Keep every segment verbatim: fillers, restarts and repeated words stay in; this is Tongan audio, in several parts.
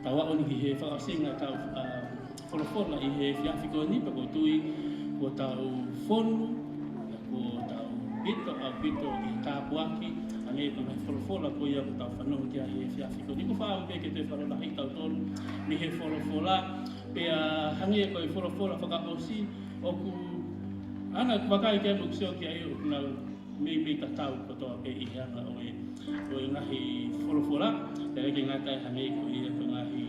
Tau aʻu eni ki he fakaʻosinga ʻetau, ʻa, folofola ʻi he efiafi ko eni, pea ʻoku ou tui kuo tau fonu, pea kuo tau pito ʻaupito ʻi he tāpuaki, hangē ko e ngaahi folofola ko ia kuo tau fanongo ki ai he efiafi ko eni. ʻOku ou fakaʻamu pē ke toe fakalotolahiʻi kitautolu mei he folofola, pea hangē ko e folofola fakaʻosi, ʻoku ʻalu ʻo vakai ki ai mo sio ki ai ʻoku nau meimei tatau kotoa pē ʻi he anga ʻo e, ʻo e ngaahi folofola, pea ʻikai ke ngata ai, hangē ko ia ko e ngaahi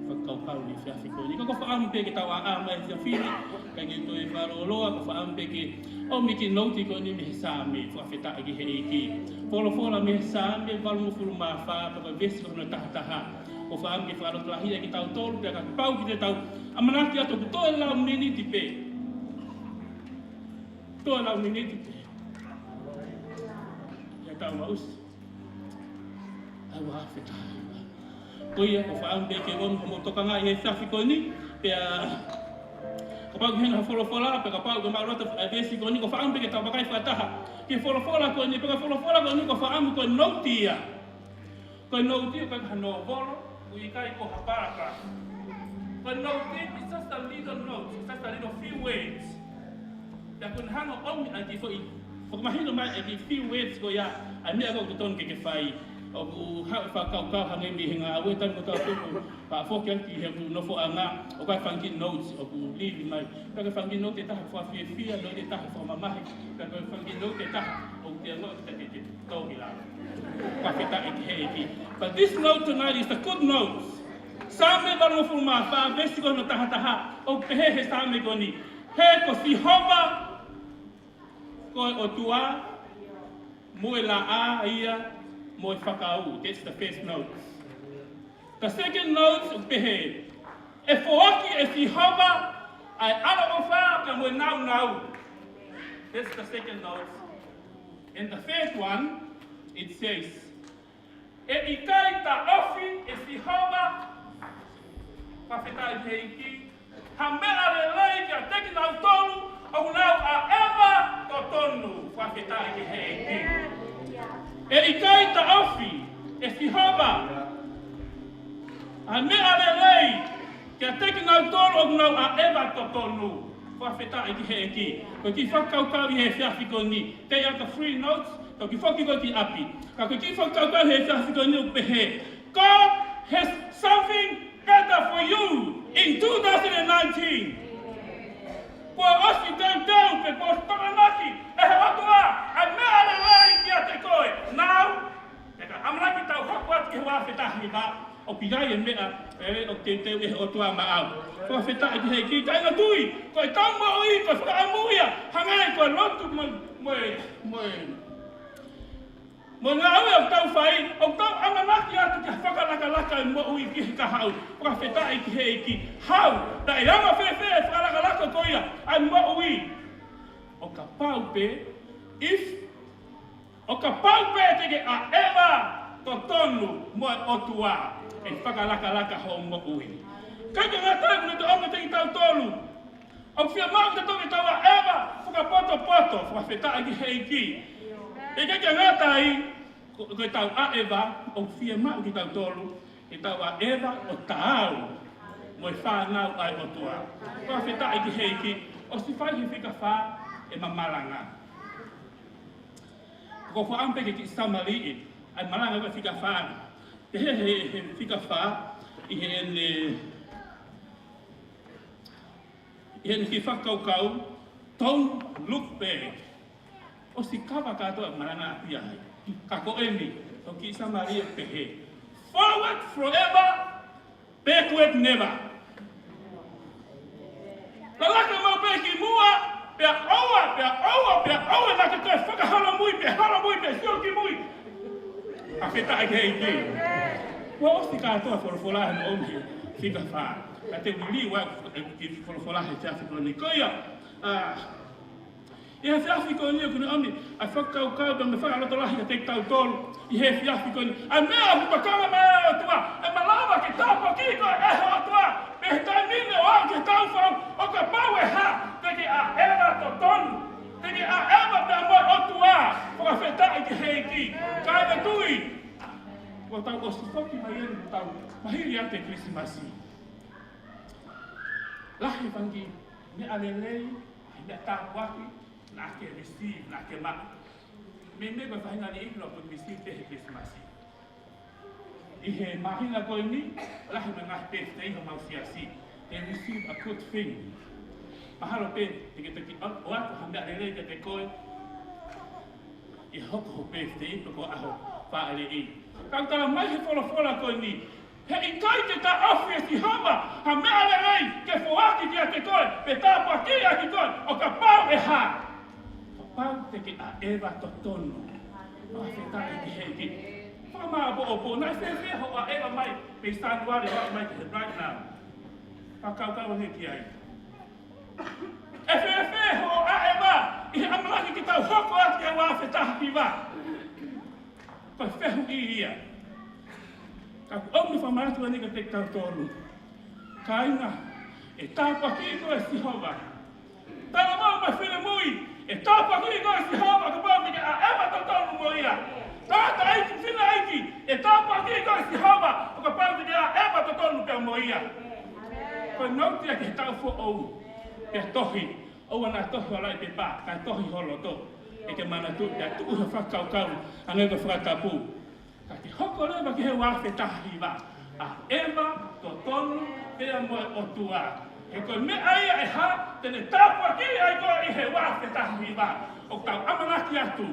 fakakaukau ʻi he efiafi ko eni. Ka ʻoku ou fakaʻamu pē ke tau ʻā mai he efiafi ni, ʻikai ke toe fakalōloa, ʻoku ou fakaʻamu pē ke ʻomi e kiʻi nouti ko eni mei he Saame, fakafetaʻi ki he ʻEiki. Folofola mei he Saame valungofulu mā fā, pea ko e veesi ko hono taha taha. ʻOku ou fakaʻamu ke fakalotolahiʻi kitautolu, pea kapau ʻoku te tau ʻamanaki atu ʻoku toe lau miniti pē. Toe lau miniti pē. Ia tau maʻusi. ʻOua, fakafetaʻi. Ko ia, ʻoku ou fakaʻamu pē ke ʻomi hoʻomou tokanga ʻi he efiafi ko eni, pea kapau ʻoku ʻi heni ha folofola, pea kapau ʻoku ke maʻu loto e veesi ko eni, ʻoku ou fakaʻamu pē ke tau vakai fakataha ki he folofola ko eni, pea ko e folofola ko eni ʻoku ou fakaʻamu ko e nouti ia. Ko e nouti ʻoku ʻikai ha nōvolo, ʻoku ʻikai ko ha paragraph. Ko e nouti, it's just a little note, it's just a little few words. Pea ʻoku ne hanga ʻo ʻomi ʻa e kiʻi foʻi, fakamahino mai e kiʻi few words ko ia, ʻa e meʻa ʻoku totonu ke ke fai. ʻOku haʻu e fakakaukau hangē mei he ngāue, taimi kotoa ʻoku ou pā foki atu ki heʻeku nofoʻanga, ʻoku ʻi ai e fanga kiʻi notes ʻoku livi mai. Pea ko e fanga kiʻi note ʻe taha ʻoku fakafiefia, note ʻe taha ʻoku fakamamahi, pea ko e fanga kiʻi note ʻe taha ʻoku te ongoʻi ʻoku te ke toki lava. Fakafetaʻi ki he ʻEiki. But this note tonight is the good note. Saame valungofulu mā fā, veesi ko hono taha taha, ʻoku pehē he Saame ko eni: He ko Sihova ko e ʻOtua, mo e laʻā ia, mo e fakaū. That's the first note. The second note, ʻoku pehē: ʻE foaki ʻe Sihova ʻa e ʻaloʻofa pea mo e nāunau. That's the second note. And the third one, it says, ʻE ʻikai taʻofi ʻe Sihova, fakafetaʻi ki he ʻEiki, ha meʻa lelei kiate kinautolu ʻoku nau ʻaʻeva totonu. Fakafetaʻi ki he ʻEiki. ʻE ʻikai taʻofi ʻe Sihova ha meʻa lelei kiate kinautolu ʻoku nau ʻaʻeva totonu. Fakafetaʻi ki he ʻEiki. Ko e kiʻi fakakaukau ʻi he efiafi ko eni. Take out the three notes, toki foki koe ki ʻapi. Ka ko e kiʻi fakakaukau he efiafi ko eni ʻoku pehē: God has something better for you in two thousand and nineteen. Kuo ʻosi teuteu pē, kuo ʻosi tokanaki ʻe he ʻOtua ʻa e meʻa lelei kiate koe. Now, ʻe ka ʻamanaki tau hoko atu ki he ua afe taha hiva, ʻoku ʻi ai e meʻa lelei ʻoku teuteu ʻe he ʻOtua maʻau. Fakafetaʻi ki he ʻEiki. Kāinga tui, ko ʻetau moʻui, ko e fakaʻamu ia, hangē ko e lotu mo, mo, mo, mo e ngāue ʻoku tau fai, ʻoku tau ʻamanaki atu ki he fakalakalaka e moʻui ki he kahaʻu. Fakafetaʻi ki he ʻEiki. How? Naʻe anga fēfē e fakalakalaka ko ia ʻa e moʻui? ʻO kapau pē, if, ʻo kapau pē te ke ʻaʻeva totonu mo e ʻOtua, ʻe fakalakalaka hoʻo moʻui. ʻIkai ke ngata ai, ʻoku ne toʻo meiate kitautolu. ʻOku fiemaʻu ke tau, ke tau ʻaʻeva fakapotopoto, fakafetaʻi ki he ʻEiki. ʻIkai ke ngata ai, ko, ko ʻetau ʻaʻeva, ʻoku fiemaʻu kitautolu ke tau ʻaʻeva ʻo taau mo e fānau ʻa e ʻOtua. Fakafetaʻi ki he ʻEiki. ʻOsi fai he fika fā ʻema malanga. Ko e fakaʻamu pē ke kiʻi samaliʻi ʻa e malanga ko e fika fā. Pehē he, he fika fā, ʻi heʻene, ʻi heʻene kiʻi fakakaukau, "Don't look back." ʻOsi kava kātoa e malanga ʻaʻaku ia ai. Ka ko eni, ʻoku kiʻi samaliʻi ʻo pehē: "Forward forever, backward never." Lalaka maʻu pē ki muʻa, pea ʻoua, pea ʻoua, pea ʻoua naʻa ke toe fakaholomui, pea holomui, pea sio ki mui. Fakafetaʻi ki he ʻEiki. Kuo ʻosi kātoa folofola he ʻomi he fika fā. Ka te u liliu ʻa e kiʻi folofola he efiafi ko eni. Ko ia, ʻa, ʻi he efiafi ko eni ʻoku ne ʻomi ʻa e fakakaukau pea mo e fakalotolahi kiate kitautolu ʻi he efiafi ko eni. ʻA e meʻa ʻoku tokanga mai ai e ʻOtua, ʻe malava ke tāpuakiʻi koe ʻe he ʻOtua mei he taimi ni ʻo aʻu ki he taʻu foʻou, ʻo kapau ʻe hā, te ke ʻaʻeva totonu, te ke ʻaʻeva pea mo e ʻOtua. Fakafetaʻi ki he ʻEiki. Kāinga tui, kuo tau ʻosi foki mai eni Tau mahili atu e Kilisimasi. Lahi e fanga kiʻi meʻa lelei, meʻa tāpuaki naʻa ke receive, naʻa ke maʻu. Meimei ko e faʻahinga ni ʻilo ko e receive pē he Kilisimasi. ʻI he māhina ko eni, lahi e ngaahi birthday homau siasi. They receive a good thing. Mahalo pē te ke toki ʻo-, ʻoatu ha meʻa lelei kiate koe ʻi he hoko ho birthday pe ko e ʻaho fāʻeleʻi. Ka ʻoku tala mai he folofola ko eni, heʻikai ke taʻofi ʻe Sihova ha meʻa lelei ke foaki kiate koe, pe tāpuakiʻi ʻaki koe, ʻo kapau ʻe hā? Kapau te ke ʻaʻeva totonu. Fakafetaʻi ki he ʻEiki. Fakamāʻopoʻopo, naʻe fēfē hoʻo ʻaʻeva mai mei Sānuali ʻo aʻu mai ki he right now? Fakakaukau ange ki ai. ʻE fēfē hoʻo ʻaʻeva ʻi he ʻamanaki ke tau hoko atu ki he ua afe taha hiva? Ko e fehuʻi ia. Ka ʻoku ou fakamanatu eni kiate kitautolu. Kāinga, ʻe tāpuakiʻi koe ʻe Sihova. Talamai ʻe he finemui, ʻe tāpuakiʻi koe ʻe Sihova, kapau te ke ʻaʻeva totonu mo ia. Tangataʻeiki, fineʻeiki, ʻe tāpuakiʻi koe ʻe Sihova, kapau te ke ʻaʻeva totonu pea mo ia. Ko e nouti ia ki he taʻu foʻou, pea tohi, ʻoua naʻa tohi ʻo laʻi pepa, kae tohi ho loto. ʻE ke manatuʻi, pea tuʻu he fakakaukau, hangē ko e fakatapu. Ka ke hoko leva ki he ua afe taha hiva, ʻaʻeva totonu pea mo e ʻOtua. He ko e meʻa ia ʻe hā, te ne tāpuakiʻi ai koe ʻi he ua afe taha hiva. ʻOku tau ʻamanaki atu.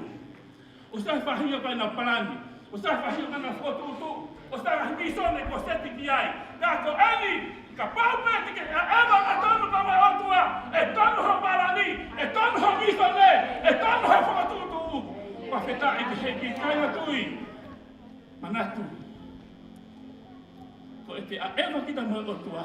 ʻOku sai e faʻahinga ko ē ʻenau palani. ʻOku sai e faʻahinga ko ē ʻenau fokotuʻutuʻu. ʻOku sai e ngaahi mīsone kuo seti ki ai. Ka ko eni, kapau pē te ke ʻaʻeva totonu pea mo e ʻOtua, ʻe tonu ho palani, ʻe tonu ho mīsone, ʻe tonu ho fokotuʻutuʻu. Fakafetaʻi ki he ʻEiki, kāinga tui. Manatu. Ko ʻete ʻaʻeva kita mo e ʻOtua,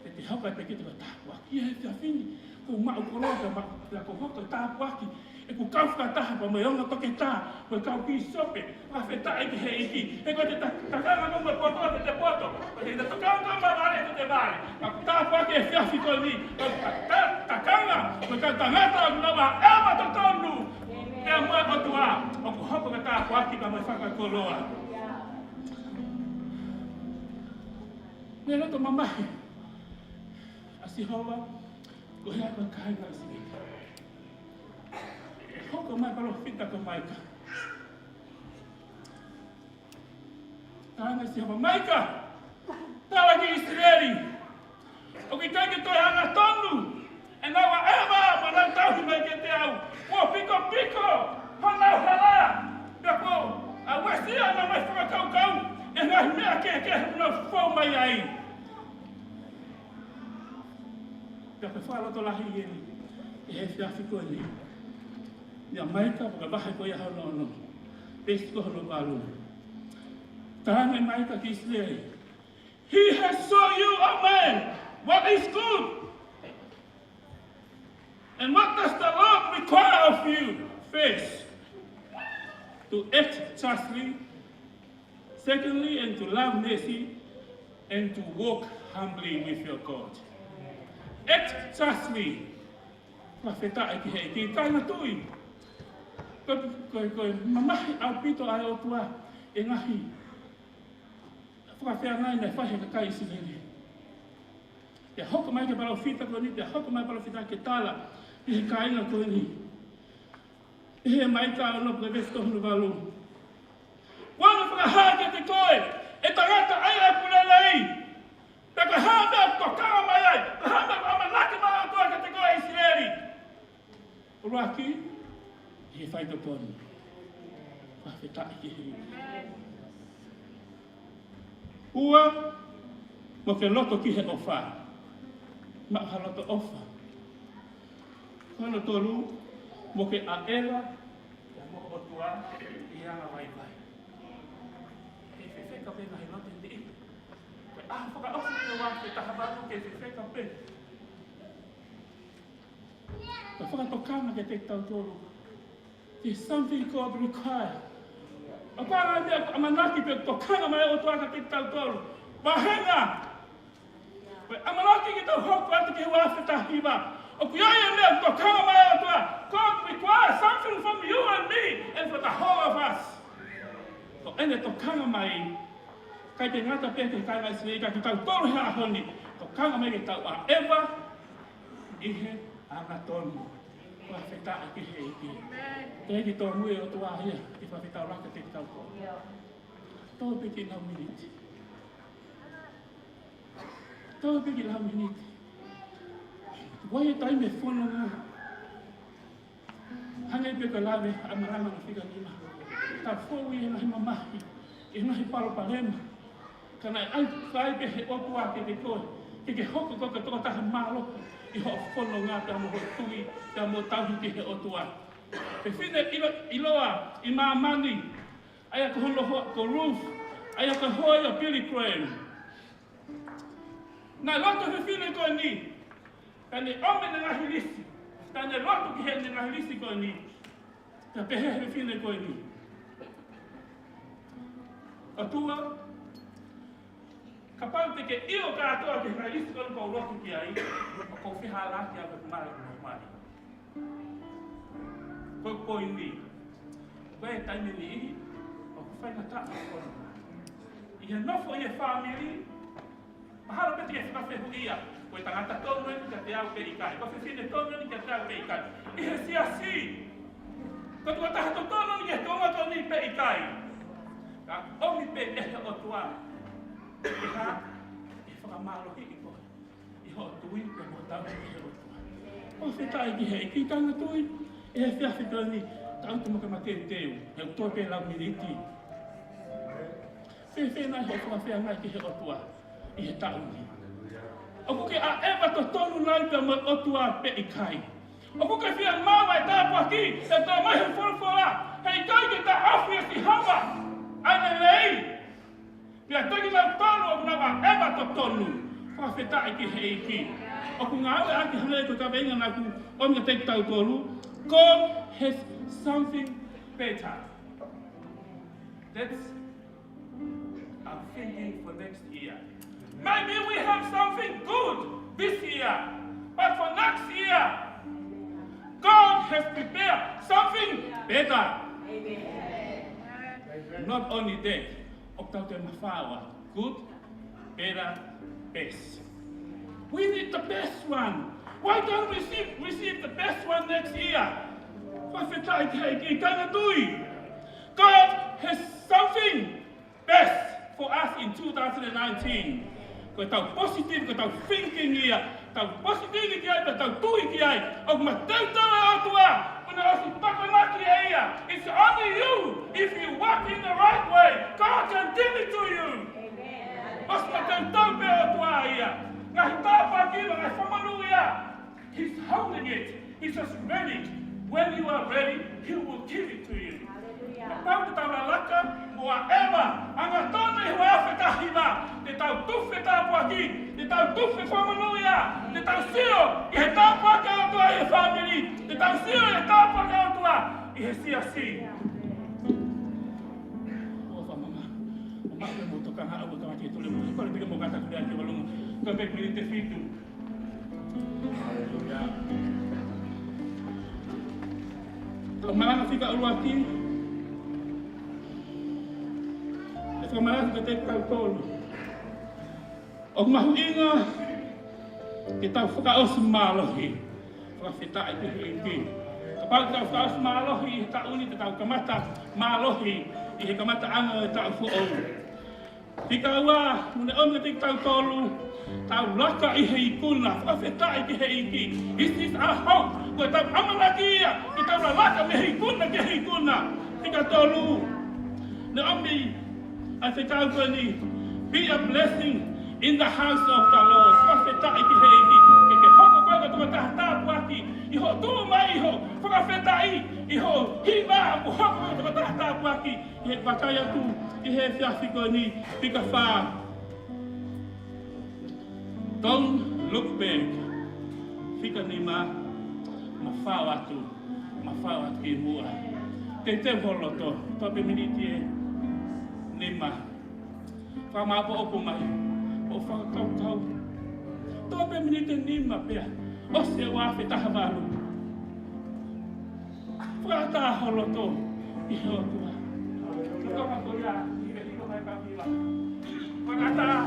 ʻe te hoko atu kita ko e tāpuaki. ʻI he efiafi ni, ʻoku ou maʻu koloa pea maʻu, pea ʻoku ou hoko ko e tāpuaki. ʻOku ou kau fakataha pea mo e ongo toketā, mo e kau pīsope. Fakafetaʻi ki he ʻEiki. He ko ʻete ta-, takanga ko ē mo e poto, ʻete poto. Ko ʻete tokanga ko ē mo e vale, ʻete vale. Ka ʻoku tāpuaki e efiafi ko eni. Ko ʻete ta-, ta-, takanga mo e kau tangata ʻoku nau ʻaʻeva totonu pea mo e ʻOtua, ʻoku hoko ko e tāpuaki pea mo e fakakoloa. Meʻa loto mamahi ʻa Sihova, ko e hā ko e kāinga ʻa Sihova. ʻE hoko mai e palōfita ko Maika. Tala ange ʻe Sihova, Maika, tala ki ʻIsileli, ʻoku ʻikai ke toe hangatonu ʻenau ʻaʻeva mo ʻenau tauhi mai kiate au. Kuo pikopiko honau hala, pea kuo uesia ʻenau ngaahi fakakaukau ʻi he ngaahi meʻa kehekehe ʻoku nau fou mai ai. Pea ko e fakalotolahi eni ʻi he efiafi ko eni. ʻIa Maika, ko e vahe ko ia hono ono, veesi ko hono valu. Tala ange ʻe Maika ki ʻIsileli, He has shown you, O man, what is good, and what does the Lord require of you? First, to act justly, secondly, and to love mercy, and to walk humbly with your God. Act justly. Fakafetaʻi ki he ʻEiki, kāinga tui. Ko, ko, ko e mamahi ʻaupito ʻa e ʻOtua ʻi he ngaahi fakafeangai naʻe fai he kakai ʻIsileli. Pea hoko mai ki he palōfita ko eni, pea hoko mai e palōfita ke tala ki he kāinga ko eni. ʻI he Maika ono ko e veesi ko hono valu. Kuo u fakahā kiate koe, ʻe tangata ʻaia ʻoku lelei. Pea ko e hā e meʻa ʻoku tokanga mai ai, ko e hā e meʻa ʻoku ʻamanaki mai ʻa e ʻOtua kiate koe ʻIsileli. ʻUluaki, ʻi he faitotonu. Fakafetaʻi ki he ʻEiki. Ua, mo ke loto ki he ʻofa. Maʻu ha loto ʻofa. Ko hono tolu, mo ke ʻaʻeva mo e ʻOtua ʻi he anga vaivai. Ke fefeka pē ngaahi loto ni. Ko e ʻaho fakaʻosi ʻo e ua afe taha valu ke fefeka pē. Ka fakatokanga kiate kitautolu. There's something God require. ʻOku ʻi ai e meʻa ʻoku ʻamanaki pe tokanga mai ʻa e ʻOtua kiate kitautolu. Vāhenga. Ko e ʻamanaki ke tau hoko atu ki he ua afe taha hiva. ʻOku ʻi ai e meʻa ʻoku tokanga mai ʻa e ʻOtua. God require something from you and me and for the whole of us. Ko ʻene tokanga mai ʻIkai ke ngata pē ki he kāinga ʻIsileli, ka kitautolu he ʻaho ni, ʻoku tokanga mai ke tau ʻaʻeva ʻi he angatonu. Fakafetaʻi ki he ʻEiki. Teʻeki tōmui e ʻOtua ia ke fakafetaulaki ʻiate kitautolu. Tau piki lau miniti. Tau piki lau miniti. Vakai e taimi e fononga. Hangē pē ko e lave ʻa e malanga ʻa e fika nima. Tau fou ʻi he ngaahi mamahi, ʻi he ngaahi palopalema. Ka naʻe ʻai, fai pē he ʻOtua kiate koe, ke ke hoko ko e tokotaha mālohi ʻi hoʻo fononga pea mo hoʻo tui, pea mo e tauhi ki he ʻOtua. Fefine ʻilo-, ʻiloa ʻi māmani, ʻa ia ko hono hoa ko Ruth, ʻa ia ko e hoa ia ʻo Billy Graham. Naʻe lotu e fefine ko eni, pea ne ʻomi ʻene ngaahi lisi, pea ne lotu ki heʻene ngaahi lisi ko eni. Pea pehē he fefine ko eni: ʻOtua, kapau te ke ʻio kātoa ki he ngaahi lisi ko eni kuo u lotu ki ai, ʻoku ou fehālaaki au ke mali mo mali. Ko e poini. Ko e taimi ʻe niʻihi ʻoku faingataʻa e fononga. ʻI he nofo ʻi he fāmili, mahalo pē te ke fakafehuʻia, ko e tangata tonu eni kiate au pe ʻikai, ko e fefine tonu eni kiate au pe ʻikai. ʻI he siasi, ko e tokotaha totonu eni ki he tuʻunga ko eni pe ʻikai. Ka ʻomi pē ʻe he ʻOtua, ʻi he hā? ʻI he fakamālohiʻi koe ʻi hoʻo tui pea mo hoʻo tauhi ki he ʻOtua. Fakafetaʻi ki he ʻEiki. Kāinga tui, ʻi he efiafi ko eni, tau tuʻu mai ke mateuteu, he ʻoku toe pē lau miniti. Fēfē nai hoʻo fakafeangai ki he ʻOtua ʻi he taʻu ni? ʻOku ke ʻaʻeva totonu nai pea mo e ʻOtua pe ʻikai? ʻOku ke fie maʻu e tāpuaki ʻe tō mai he folofola, heʻikai ke taʻofi ʻe Sihova ʻa e lelei? Pea toki nau tonu ʻoku nau ʻaʻeva totonu. Fakafetaʻi ki he ʻEiki. ʻOku ngāueʻaki hangē ko e kaveinga naʻa ku ʻomi kiate kitautolu. God has something better. That's our thinking for next year. Maybe we have something good this year, but for next year, God has prepared something better. Amen. Not only that, ʻoku tau toe mafao ʻa e good, better, best. We need the best one. Why don't we receive, receive the best one next year? Fakafetaʻi ki he ʻEiki, kāinga tui. God has something best for us in two thousand nineteen. Ko ʻetau positive, ko ʻetau thinking ia. Tau positive ki ai, pea tau tui ki ai. ʻOku mateuteu e ʻOtua, ʻoku ne ʻosi takanaki ʻe ia. It's only you, if you walk in the right way, God can give it to you. Amen. ʻOsi mateuteu pē ʻOtua ia. Ngaahi tāpuaki, ngaahi fakamonū ia. He's holding it. He's just ready. When you are ready, he will give it to you. Hallelujah. Kapau te tau lalaka mo ʻaʻeva, angatonu ʻi he ua afe taha hiva, te tau tufa e tāpuaki, te tau tufa e fakamonū ia, te tau sio ʻi he tāpuaki ʻa e ʻOtua ʻi he fāmili, te tau sio ʻi he tāpuaki ʻa e ʻOtua ʻi he siasi. ʻOfa mama, mama, ke mou tokanga au, tokanga ke tule mo, kole pē ke mou kātaki lea ki ʻolunga. Ko e pē miniti ʻe fitu. Haleluia. Ko e malanga fika ʻuluaki, ʻe fakamalanga kiate kitautolu. ʻOku mahuʻinga ke tau fakaʻosi mālohi. Fakafetaʻi ki he ʻEiki. Kapau te tau fakaʻosi mālohi he taʻu ni, te tau kamata mālohi ʻi he kamataʻanga ʻo e taʻu foʻou. Fika ua, ʻoku ne ʻomi kiate kitautolu, tau laka ʻi he ikuna. Fakafetaʻi ki he ʻEiki. This is our hope. Ko ʻetau ʻamanaki ia, ke tau lalaka mei he ikuna ki he ikuna. Fika tolu, ne ʻomi ʻa e fekau ko eni, be a blessing in the house of the Lord. Fakafetaʻi ki he ʻEiki. Ke ke hoko koe ko e tokotaha tāpuaki ʻi hoʻo tuʻu mai, ʻi hoʻo fakafetaʻi, ʻi hoʻo hiva, ʻo hoko koe ko e tokotaha tāpuaki. ʻI he vakai atu ki he efiafi ko eni, fika fā. Don't look back. Fika nima, mafao atu, mafao atu ki muʻa. Teuteu ho loto, toʻo pē miniti ʻe nima. Fakamāʻopoʻopo mai hoʻo fakakaukau. Toʻo pē miniti ʻe nima pea ʻosi e ua afe taha valu. Fakaʻatā ho loto ki he ʻOtua. Ko e tokotaha ko ia, ʻi he ʻilo mai ka mila. Fakataha,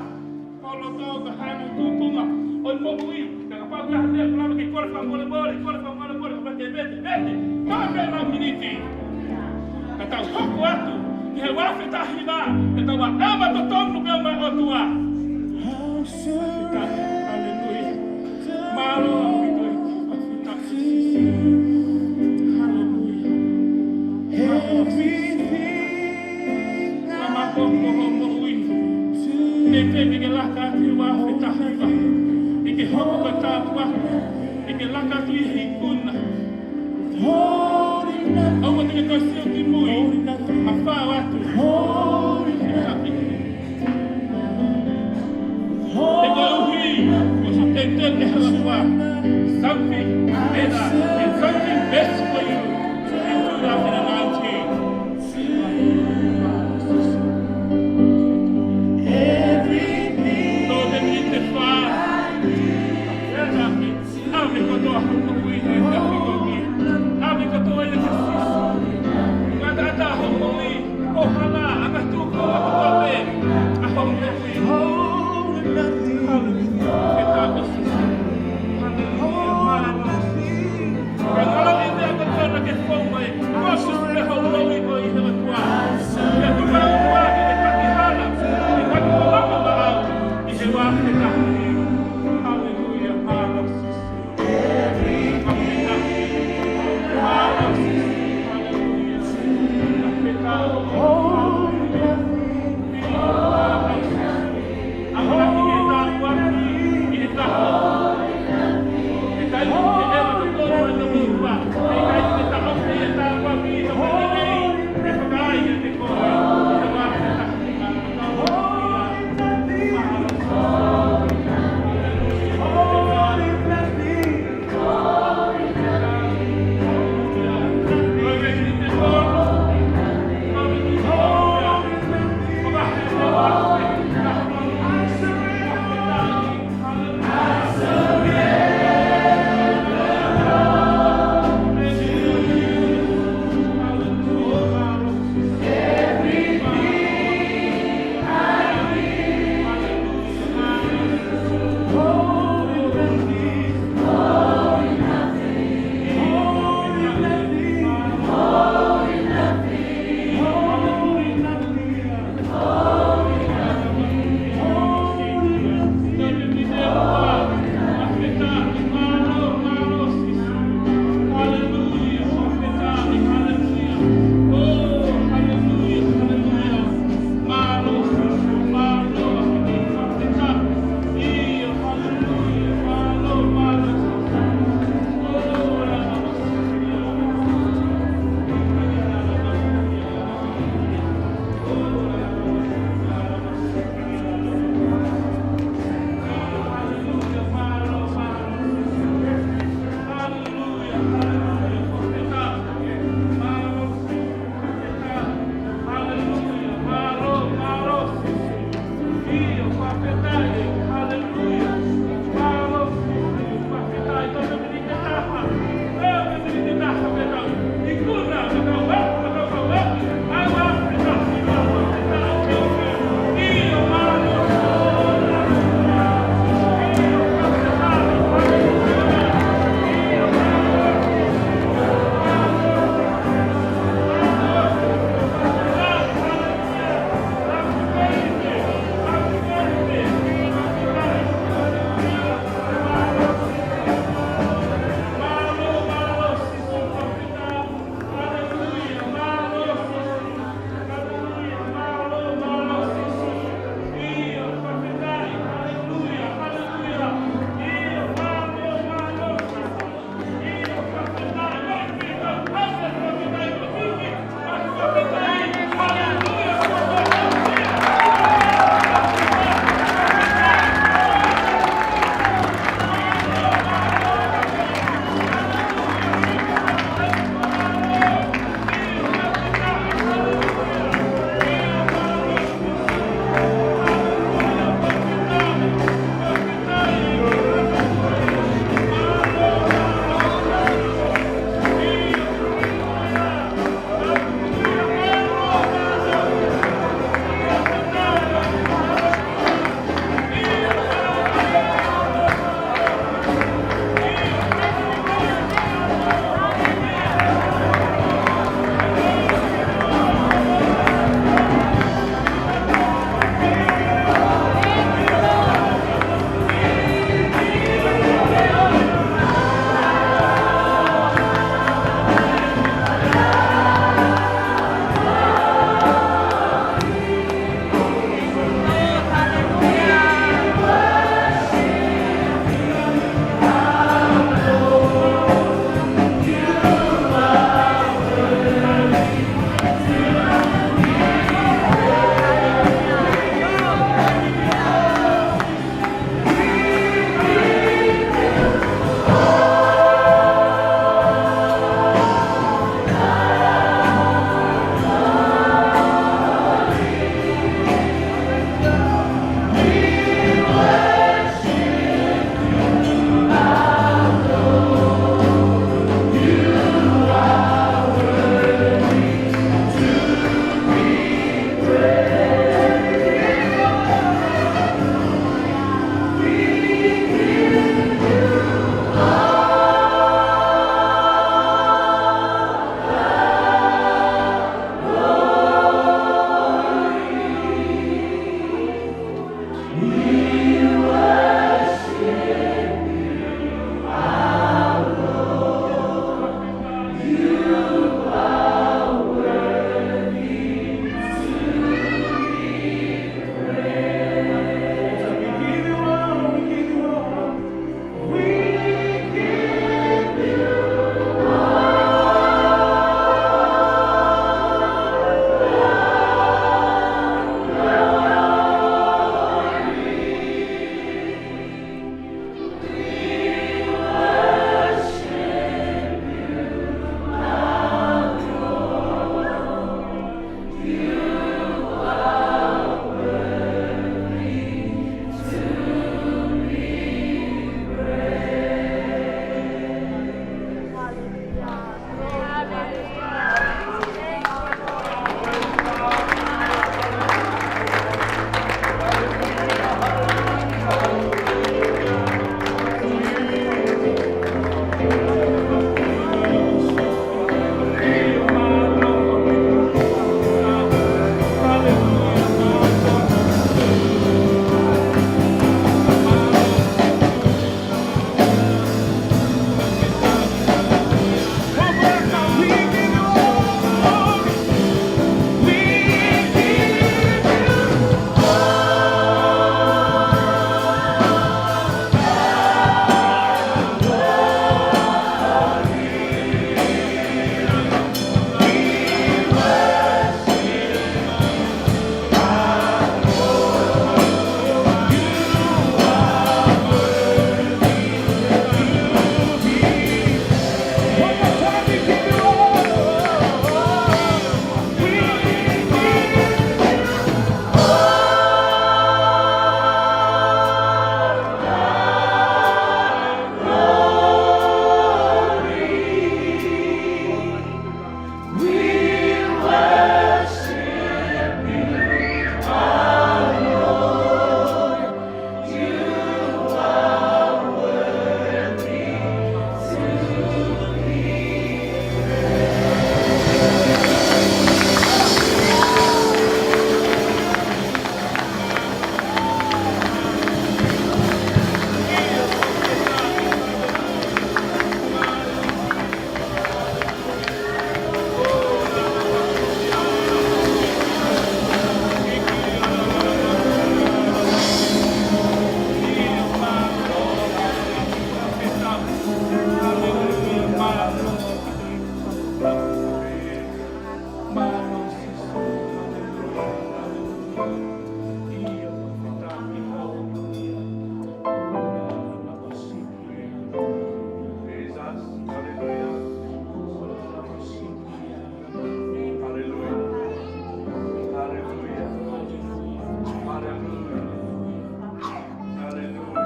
koloto ka hana tutunga ʻo e moʻui, ka kapau ʻoku ʻi ai ha meʻa ʻoku lava ke kole fakamolemole, kole fakamolemole, ka vete, vete, vete, ka pē lau miniti. Ka tau hoko atu ki he ua afe taha hiva, ka tau ʻaʻeva totonu pē mo e ʻOtua. Haleluia. Mālō ʻaupito ʻEiki. Haleluia. Mālō. Ka maʻu ko hoʻo moʻui. Te te ke laka atu ua afe taha hiva. ʻE ke hoko ko e tāpuaki. ʻE ke laka atu ʻi he ikuna. ʻOua te ke toe sio ki mui. Ka fao atu. He koeʻuhi ko e tētē ʻa e ʻOtua. Something better and something best for you in two thousand nineteen. Tō te mite fā. ʻAve kotoa hoʻo moʻui ʻi he ʻaho ni. ʻAve kotoa ia kia Sīsū. Ngata ʻatā hoʻo moʻui, ko e hala, angatuku, kotoa pē ʻa hoʻo moʻui. Haleluia. Ke tāpuaki Sīsū. Haleluia. Mālō. Ka ngalo ʻi he meʻa kotoa naʻa ke fou mai, ko Sīsū pē hoʻo moʻui ko ē ʻi he ʻOtua. Ke tuku ʻa e ʻOtua ki he taki hala, ki he taki hala maʻau, ʻi he ua afe taha hiva. Haleluia. Mālō Sīsū.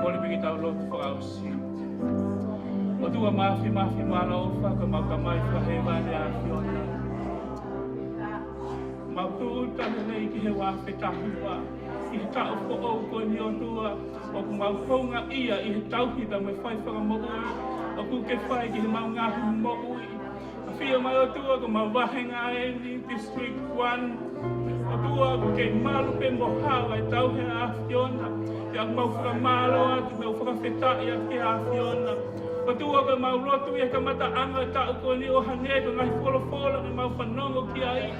Kole pē ke tau lotu fakaʻosi. ʻOtua Māfimafi mo ʻaloʻofa, ko homau Tamai fakahēvani ʻa e ʻAfiona. Mau tūʻuta lelei ki he ua afe taha hiva, ʻi he taʻu foʻou ko eni ʻOtua, ʻoku mau houngaʻia ʻi he tauhi pea mo e fai fakamoʻui ʻoku ke fai ki heʻemau ngaahi moʻui. ʻAfio mai ʻOtua, ko homau vāhenga eni, District One. ʻOtua, ʻoku kei malu pē mo hao ʻa e tauhi ʻa e ʻAfiona. Pea ʻoku mau fakamālō atu, mau fakafetaʻi atu ki he ʻAfiona. ʻOtua, ko ʻemau lotu ʻi he kamataʻanga ʻo e taʻu ko eni ʻo hangē ko e ngaahi folofola naʻa mau fanongo ki ai.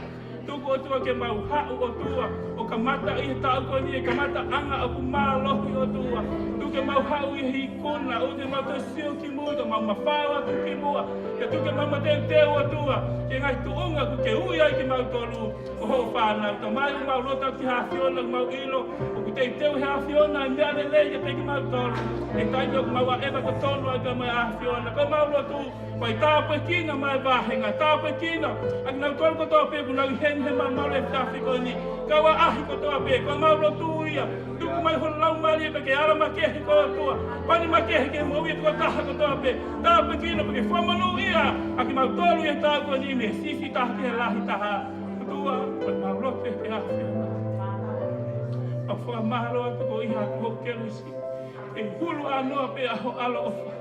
Tuku ʻOtua ke mau haʻu ʻOtua, ʻo kamata ʻi he taʻu ko eni e kamataʻanga ʻoku mālohi ʻOtua. Tuku ke mau haʻu ʻi he ikuna, ʻoku mau toe sio ki mui, ka mau mafao atu ki muʻa. Pea tuku ke mau mateuteu ʻOtua, ki he ngaahi tuʻunga ʻoku ke ui ai kimautolu, ko hoʻo fānau. Tamai, ʻoku mau lotu ki he ʻAfiona, ʻoku mau ʻilo ʻoku teuteu ʻe he ʻAfiona e meʻa lelei kiate kimautolu. ʻI he taimi ʻoku mau ʻaʻeva totonu ai pea mo e ʻAfiona. Ko ʻemau lotu, fai tāpuekina mai e vāhenga, tāpuekina ʻa kinautolu kotoa pē ʻoku nau ʻi heni he malumalu ʻo e efiafi ko eni. Kau ʻaʻahi kotoa pē, ko ʻemau lotu ia. Tuku mai ho Laumālie pea ke ala makehe kotoa, pani makehe ki he moʻui ʻa e tokotaha kotoa pē. Tāpuekina pea ke fakamonūʻia ʻa kimautolu ʻi he taʻu ko eni, mei he siʻisiʻi taha ki he lahi taha. ʻOtua, ko ʻemau lotu ki he ʻAfiona. Mau fakamālō atu koeʻuhi ko hoʻo kelesi. ʻE hulu ʻānoa pē ʻa ho ʻaloʻofa.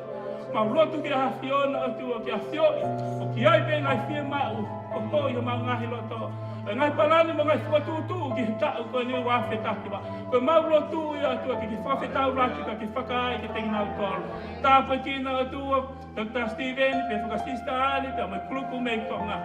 Mau lotu ki he ʻAfiona ʻOtua ke ʻafioʻi ʻoku ʻi ai pē ngaahi fiemaʻu ʻoku ʻi homau ngaahi loto. ʻa e ngaahi palani mo e ngaahi fokotuʻutuʻu ki he taʻu ko eni ua afe taha hiva. Ko ʻemau lotu ia ʻOtua ke ke fakafetaulaki pea ke fakaai kiate kinautolu. Tāpuekina ʻOtua, Doctor Steven, pea fakasisitā ʻAni, pea mo e kulupu mei Tonga.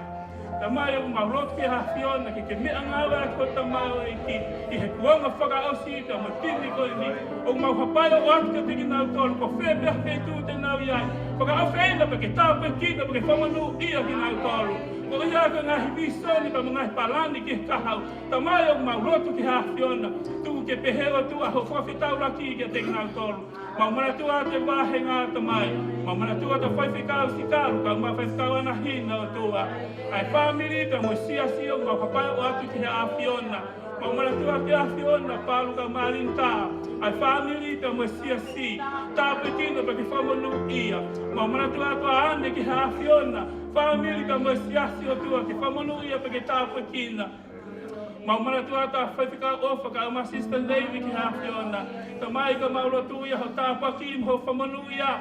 Tamai ʻoku mau lotu ki he ʻAfiona ke ke meʻangāue ʻaki ho tamaioʻeiki ʻi he kuonga fakaʻosi pea mo e timi ko eni. ʻOku mau hapai ʻo ʻoatu kiate kinautolu, ko fē pē ha feituʻu te nau ʻi ai. Fakaʻofeina pea ke tāpuekina pea ke fakamonūʻia kinautolu. Ko ia ko e ngaahi visone pea mo e ngaahi palani ki he kahaʻu. Tamai ʻoku mau lotu ki he ʻAfiona. Tuku ke pehē ʻOtua hoʻo fakafetaulaki kiate kinautolu. Mau manatua atu e vāhenga Tamai. Mau manatua atu e faifekau Sikalu, kae ʻumaʻā e faifekau Anahina ʻOtua. ʻA e fāmili pea mo e siasi ʻoku mau hapai ʻo ʻoatu ki he ʻAfiona. Mau manatua atu e ʻAfiona Palu kae ʻumaʻā Linitā. ʻA e fāmili pea mo e siasi. Tāpuekina pea ke fakamonūʻia. Mau manatua atu ʻa ʻAne ki he ʻAfiona. Fāmili pea mo e siasi ʻOtua ke fakamonūʻia pea ke tāpuekina. Mau manatua atu ʻa Faifekau ʻOfa kae ʻumaʻā Sister Navy ki he ʻAfiona. Tamai ʻoku mau lotua ho tāpuaki mo ho fakamonūʻia.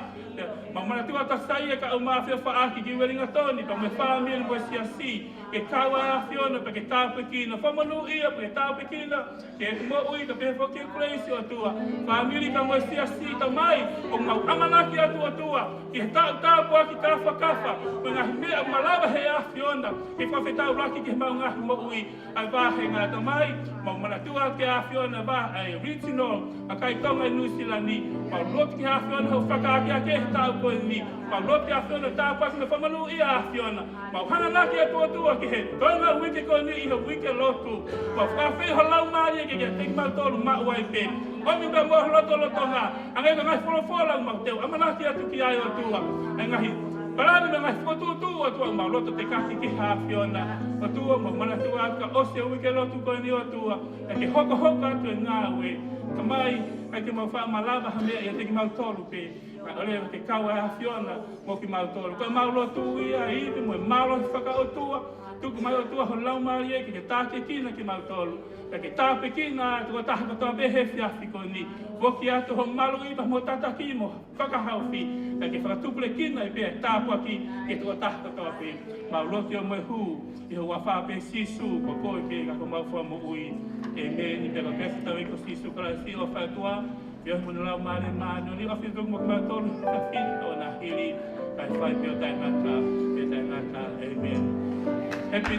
Mau manatua atu ʻa Saia kae ʻumaʻā Fefaʻaki ki Uelingatoni pea mo e fāmili mo e siasi. Ke kau ai ʻa e ʻAfiona pea ke tāpuekina. Fakamonūʻia pea ke tāpuekina. Ke moʻui ka pehē foki ʻa Kalaisi ʻOtua. Fāmili pea mo e siasi Tamai ʻoku mau ʻamanaki atu ʻOtua. Ki he taʻu tāpuaki kāfakafa. Mo e ngaahi meʻa malava he ʻAfiona. Ke fakafetaulaki ki heʻemau ngaahi moʻui. ʻA e vāhenga Tamai, mau manatua ki he ʻAfiona vā, ʻa e original, ʻa e kakai Tonga ʻi Nuʻu Sila ni. Mau lotu ki he ʻAfiona hoʻo fakaakeake he taʻu ko eni. Mau lotu ki he ʻAfiona tāpuaki mo fakamonūʻia ʻa e ʻAfiona. Mau hanganaki atu ʻOtua ki he toenga uike ko eni ʻi he uike lotu. Mau fakaafeʻi ho Laumālie ke ke ʻiate kimautolu maʻu ai pē. ʻOmi pē mo ho lotolotonga. ʻA e ngaahi folofola ʻoku mau teu ʻamanaki atu ki ai ʻOtua. ʻA e ngaahi palani mo e ngaahi fokotuʻutuʻu ʻOtua ʻoku mau loto tekaki ki he ʻAfiona. ʻOtua mau manatua atu ka ʻosi e uike lotu ko eni ʻOtua. Ka ke hokohoko atu e ngāue. Tamai, ʻikai ke mau faʻa malava ha meʻa ʻiate kimautolu pē. Kae ʻoua ke kau ʻa e ʻAfiona mo kimautolu. Ko ʻemau lotu ia ʻi he ivi mo e mālohi fakaʻotua. Tuku mai ʻOtua ho Laumālie ke ke tākiekina kimautolu. Pea ke tāpuekina ʻa e tokotaha kotoa pē he efiafi ko eni. Foki atu ho maluʻi pea mo e tataki mo e fakahaofi. Pea ke fakatupulekina ai pē ʻa e tāpuaki ki he tokotaha kotoa pē. Mau lotu ia mo e hū ʻi he huafa pē ʻo Sīsū ko koe pē ka ko homau Fakamoʻui. ʻĒmeni. Pea ko e ʻofa ʻa e ʻEiki ko Sīsū Kalaisi, ʻofa ʻa e ʻOtua, feohi mo e Laumālie Māʻoniʻoni, ʻofa atu kiate kimoutolu, ka fili ʻo na hili, kae fai pē ʻo taʻengata, pea taʻengata. ʻĒmeni. Happy